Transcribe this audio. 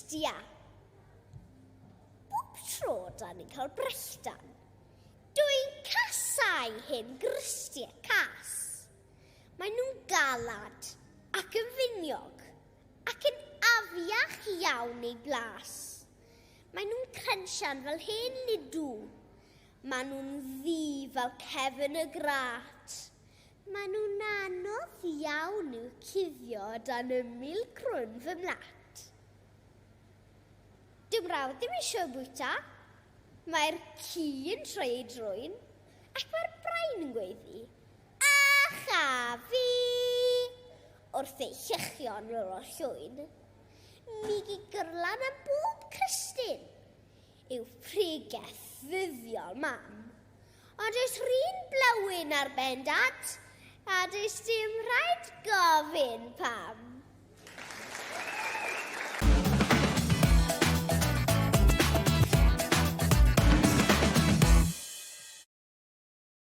glustia. Bob tro da ni'n cael brechdan, dwi'n casau hen grystia cas. Maen nhw'n galad ac yn finiog ac yn afiach iawn eu blas. Maen nhw'n crunchian fel hen ludw. Maen nhw'n ddu fel cefn y grat. Maen nhw'n anodd iawn i'w cuddio dan ymyl crwn fy mlat. Dyw mrawd ddim eisiau bwyta. Mae'r ci yn troi ei drwyn ac mae'r brain yn gweiddi, Ach a fi! wrth ei lluchio yn ôl o'r llwyn. Mi gi gyrlan am bob crystyn yw pregeth ddyddiol mam. Ond oes rhin blywyn ar ben dad, a does dim rhaid gofyn pam.